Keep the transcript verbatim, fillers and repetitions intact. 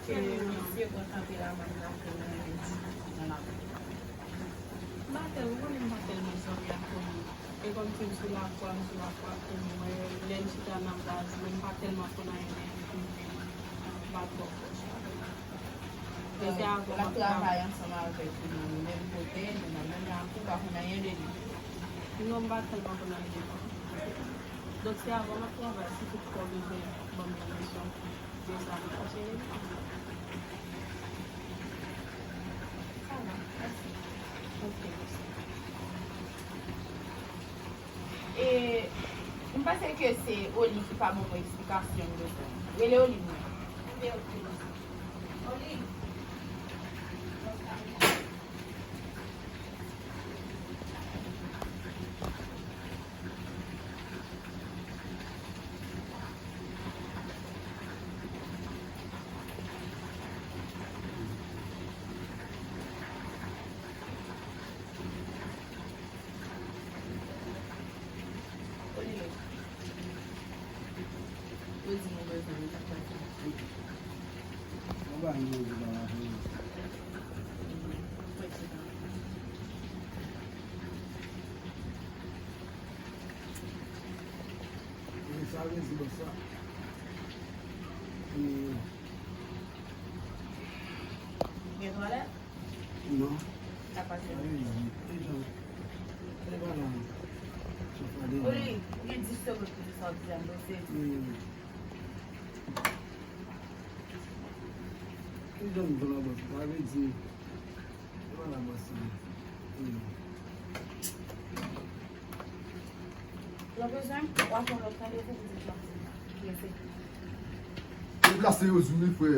Ke misye pran tanperaman l la pou mwen. M pa tèl-, ou konnen m pa tèlman sòti ak konnen. E kòmsi m sou lafwa, m sou lafwa pou mwen. Lè n chita nan baz, mwen m pa tèlman konn anyen de li pou m vin bat bò kòch avè l. E se avè l ap travay ansanm avèk li nan menm kote, nou nan menm lakou, pa konn anyen de li. Non, m pa tèlman konn anyen de li. Donk, se avè l ap travay, si toutfwa w bezwen ban m yon misyon, de sa, m chache li. Sa va, mèsi. Ok, mèsi. E, m panse ke se Oli ki pa ban mwen eksplikasyon m bezwen. Rele Oli pou mwen. Ok, ok. Oli. Sa vle di bòs la. E, gen twalèt? Non. Sa pase? Sa vle di, e jan, e pa la. Chofè de. Oli, ou gen dis segonn pou di sa w di a, m prese. E, e jan m di la bòs, sa vle di, e pa la bòs la. E. Lè w bezwen, w ap pran lòt randevou pou di sa. Prese. Deplase yo di wi, frè.